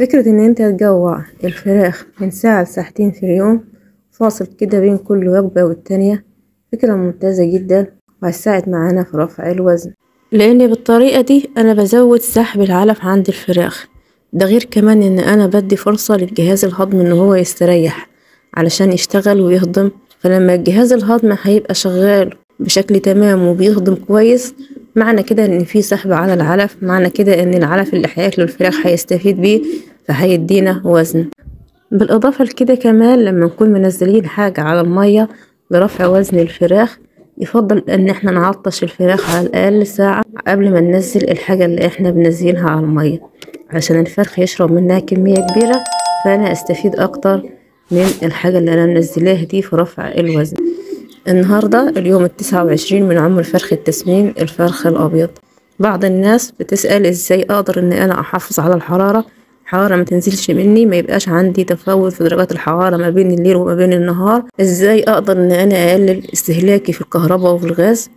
فكرة ان انت تجوع الفراخ من ساعة لساعتين في اليوم، فاصل كده بين كل وجبة والتانية، فكرة ممتازة جدا وهتساعد معانا في رفع الوزن، لان بالطريقة دي انا بزود سحب العلف عند الفراخ. ده غير كمان ان انا بدي فرصة للجهاز الهضمي ان هو يستريح علشان يشتغل ويهضم. فلما الجهاز الهضمي هيبقى شغال بشكل تمام وبيهضم كويس، معنى كده ان في سحب على العلف، معنى كده ان العلف اللي هياكله الفراخ هيستفيد بيه فهيدينا وزن. بالاضافة لكده كمان لما نكون منزلين حاجة على المية لرفع وزن الفراخ، يفضل ان احنا نعطش الفراخ على الاقل ساعة قبل ما ننزل الحاجة اللي احنا بنزلها على المية، عشان الفرخ يشرب منها كمية كبيرة، فانا استفيد اكتر من الحاجة اللي انا منزلاها دي في رفع الوزن. النهاردة اليوم 29 من عمر فرخ التسمين الفرخ الابيض. بعض الناس بتسأل ازاي اقدر ان انا احافظ على الحرارة، الحرارة ما تنزلش مني، ما يبقاش عندي تفاوت في درجات الحرارة ما بين الليل وما بين النهار، ازاي اقدر ان انا اقلل استهلاكي في الكهرباء وفي الغاز.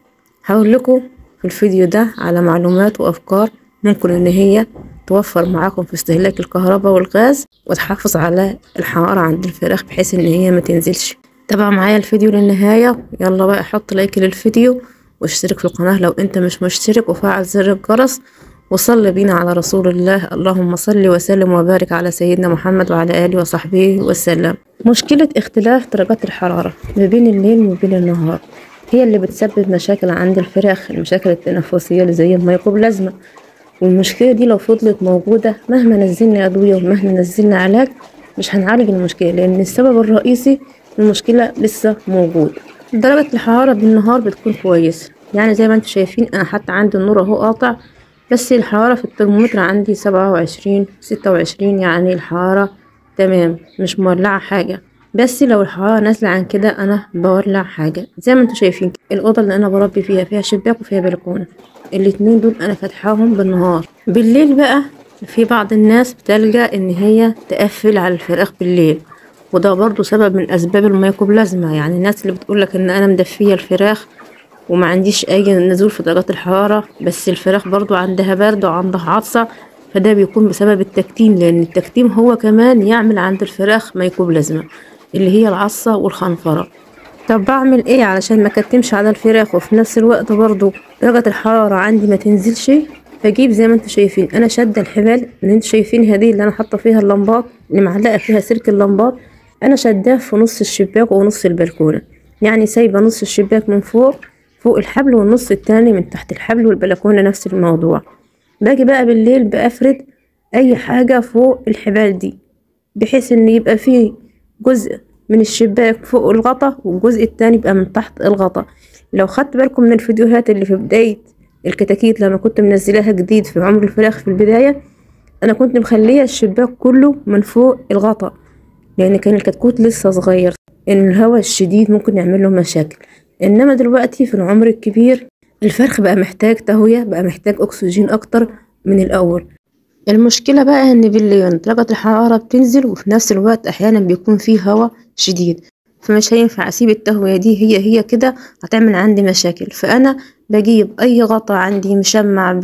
هقول لكم في الفيديو ده على معلومات وافكار ممكن ان هي توفر معاكم في استهلاك الكهرباء والغاز وتحافظ على الحرارة عند الفراخ بحيث ان هي ما تنزلش. تابع معايا الفيديو للنهاية، يلا بقى حط لايك للفيديو واشترك في القناة لو انت مش مشترك، وفعل زر الجرس، وصل بينا على رسول الله. اللهم صل وسلم وبارك على سيدنا محمد وعلى آله وصحبه وسلم. مشكلة اختلاف درجات الحرارة ما بين الليل وما بين النهار هي اللي بتسبب مشاكل عند الفراخ، المشاكل التنفسية اللي زي الميكوبلازما. والمشكلة دي لو فضلت موجودة مهما نزلنا أدوية ومهما نزلنا علاج مش هنعالج المشكلة، لأن السبب الرئيسي المشكلة لسه موجود. درجة الحرارة بالنهار بتكون كويسة، يعني زي ما انتم شايفين انا حتى عندي النور اهو قاطع، بس الحرارة في الترمومتر عندي 27 26، يعني الحرارة تمام مش مولعة حاجة. بس لو الحرارة نازلة عن كده انا بولع حاجة. زي ما انتم شايفين الأوضة اللي انا بربي فيها فيها شباك وفيها بلكونة، الاتنين دول انا فاتحاهم بالنهار. بالليل بقى في بعض الناس بتلجأ ان هي تقفل على الفراخ بالليل، وده برضو سبب من اسباب الميكوبلازما. يعني الناس اللي بتقولك ان انا مدفية الفراخ وما عنديش اي نزول في درجات الحرارة، بس الفراخ برضو عندها برد وعندها عطسة، فده بيكون بسبب التكتيم، لان التكتيم هو كمان يعمل عند الفراخ ميكوبلازما اللي هي العصة والخنفرة. طب بعمل ايه علشان ما كتمش على الفراخ وفي نفس الوقت برضو درجة الحرارة عندي ما تنزلش؟ بجيب زي ما انتم شايفين انا شادة الحبال اللي انتم شايفينها دي اللي انا حاطه فيها اللمبات اللي معلقة فيها سلك اللمبات، انا شداه في نص الشباك ونص البلكونة، يعني سايبة نص الشباك من فوق فوق الحبل والنص التاني من تحت الحبل، والبلكونة نفس الموضوع. باجي بقى بالليل بأفرد اي حاجة فوق الحبال دي بحيث ان يبقى فيه جزء من الشباك فوق الغطا والجزء التاني يبقى من تحت الغطا. لو خدت بالكم من الفيديوهات اللي في بداية الكتاكيت لما كنت منزلاها جديد في عمر الفراخ في البداية، انا كنت مخلية الشباك كله من فوق الغطا لان كان الكتكوت لسه صغير، ان الهواء الشديد ممكن يعمل له مشاكل. انما دلوقتي في العمر الكبير الفرخ بقى محتاج تهوية، بقى محتاج اكسجين اكتر من الاول. المشكلة بقى ان بالليل درجة الحرارة بتنزل وفي نفس الوقت احيانا بيكون فيه هواء شديد، فمش هينفع اسيب التهوية دي هي كده، هتعمل عندي مشاكل. فانا بجيب اي غطا عندي مشمع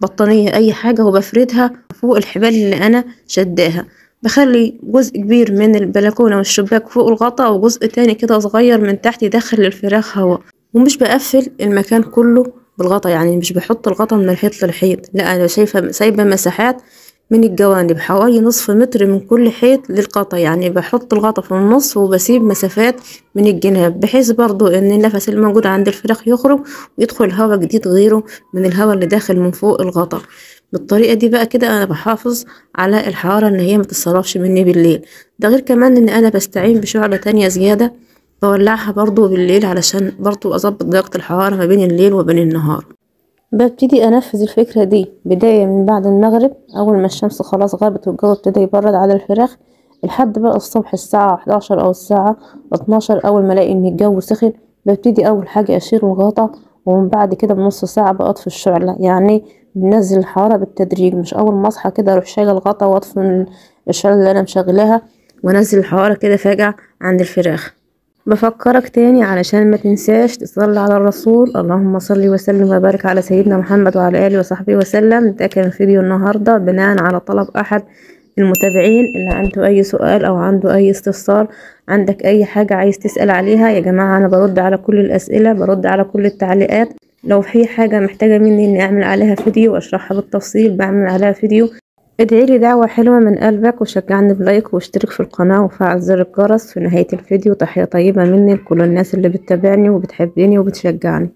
ببطانية اي حاجة وبفردها فوق الحبال اللي انا شداها، بخلي جزء كبير من البلكونة والشباك فوق الغطا وجزء تاني كده صغير من تحت يدخل للفراخ هواء. ومش بقفل المكان كله بالغطا، يعني مش بحط الغطا من الحيط للحيط، لا انا شايفه سايبه مساحات من الجوانب حوالي نصف متر من كل حيط للغطا، يعني بحط الغطا في النص وبسيب مسافات من الجناب بحيث برضو ان النفس الموجود عند الفراخ يخرج ويدخل هواء جديد غيره من الهواء اللي داخل من فوق الغطا. بالطريقة دي بقى كده انا بحافظ على الحرارة ان هي ما تتصرفش مني بالليل. ده غير كمان ان انا بستعين بشعله تانية زيادة بولعها برضو بالليل علشان برضو اظبط درجه الحرارة ما بين الليل وبين النهار. ببتدي انفذ الفكرة دي بداية من بعد المغرب، اول ما الشمس خلاص غابت والجو ابتدى يبرد على الفراخ، لحد بقى الصبح الساعة 11 او الساعة 12. اول ما الاقي ان الجو سخن ببتدي اول حاجة اشيل الغطا، ومن بعد كده بنص ساعة بطفي الشعلة، يعني بنزل الحرارة بالتدريج، مش اول ما اصحى كده اروح شايله الغطا واطفي الشعلة اللي انا مشغلاها وانزل الحرارة كده فجأة عند الفراخ. بفكرك تاني علشان ما تنساش تصلي على الرسول، اللهم صل وسلم وبارك على سيدنا محمد وعلى اله وصحبه وسلم. ده كان فيديو النهارده بناء على طلب احد المتابعين اللي عنده اي سؤال او عنده اي استفسار، عندك اي حاجة عايز تسأل عليها يا جماعة، انا برد على كل الاسئلة، برد على كل التعليقات. لو في حاجة محتاجة مني اني اعمل عليها فيديو واشرحها بالتفصيل بعمل عليها فيديو. ادعي لي دعوة حلوة من قلبك، وشجعني ب like واشترك في القناة وفعل زر الجرس. في نهاية الفيديو تحية طيبة مني لكل الناس اللي بتتابعني وبتحبني وبتشجعني.